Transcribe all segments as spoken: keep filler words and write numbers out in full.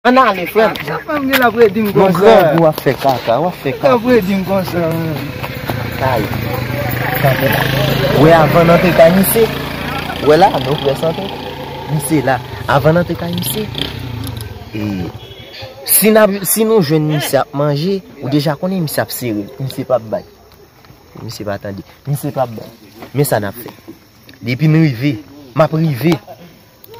Ann ale, frè m. Sa fanm gen la pou edi m konsa? Mon grangou ap fè kaka, w ap fè kaka. Sa pou edi m konsa, men. Kay. Kanpe la. Wè avan n antre kay misye. Wè la, nou prèske antre. Misye la. Avan n antre kay misye. E, si n ap, si nou jwenn misye ap manje, ou deja konnen misye ap sere. Misye p ap bay. Misye pa tande. Misye p ap bay. Men sa n ap fè. Depi n rive, m ap rive.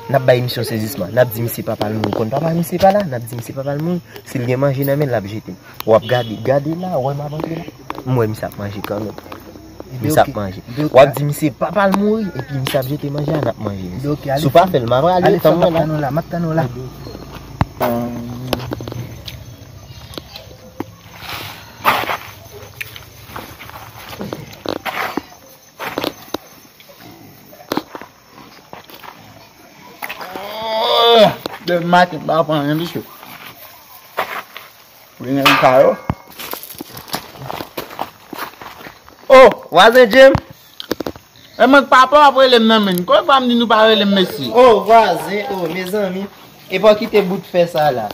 N ap bay misye yon sezisman. N ap di misye papa l mouri. Ou konn papa misye pa la? N ap di misye papa l mouri. Si l gen manje nan men l, l ap jete. W ap gade, gade la, wè m ap antre la. M wè misye ap manje kanmenm. Misye ap manje. W ap di misye papa l mouri, epi misye ap jete manje a, n ap manje misye. Si w pa fè l, m ap prale, tann mwen la. M ap tann ou la, m ap tann ou la. Demen maten, m pa pran anyen, mesye. Vini nan kay yo. Oh, vwazen Jim. E mwen k papa w ap rele m nan men. Konbyen fwa m di nou pa rele m mesye? Oh, vwazen, oh, mezanmi. E pa w kite bout fè sa la.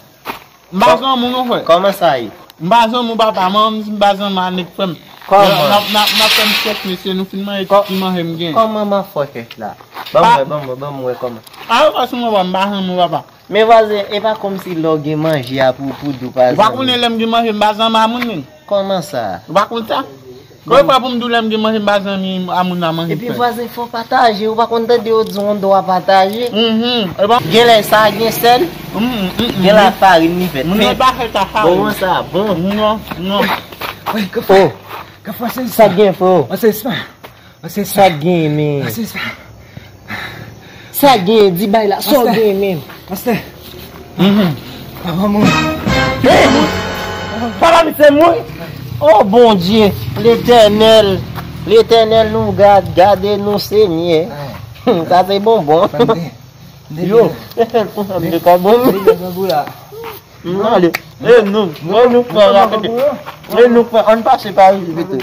M pa zanmi w non, frè. Kòman sa ye? M pa zanmi w, papa. Mwen menm, si m pa zanmi a nèg frè m. Kòman? N ap, n ap, n ap fè m kèk, mesye, nou fin manje ti manje m gen. Kòman m ap fè kèk la? Ban m wè, ban m wè, ban m wè kòman. A, yo fè sou mwen, m pa zanmi w, papa. Men vwazen, e pa kòmsi lè w gen manje a pou, pou di w pa zanmi. Ou pa konnen lè m gen manje, m pa zanmi a moun, men. Kòman sa? Ou pa konn sa? Konbyen fwa pou m di w lè m gen manje, m pa zanmi a moun nan manje frè? Epi vwazen, fò w pataje, ou pa konn tande yo di yon dwa pataje? Mhm. E bon. Genlè sa gen sèl, genlè farin li fèt. Moun nan pa fè ta farin. Bon, sa bon. Non, non. Wi, ka fè. Ka fè, sa gen, frè. Sa k gen, men? Sa gen, di bay la, sa w gen, men? Pastè. Mhm. Papa mouri. Eh! Papa misye mouri. Oh Bondye, Letènèl, Letènèl nou gad, gade nou Senyè. Sa se bonbon. Yo, se sèl konsa m te ka bon. M ale. E nou, e nou frè, e nou frè, ann pase pa isit pito.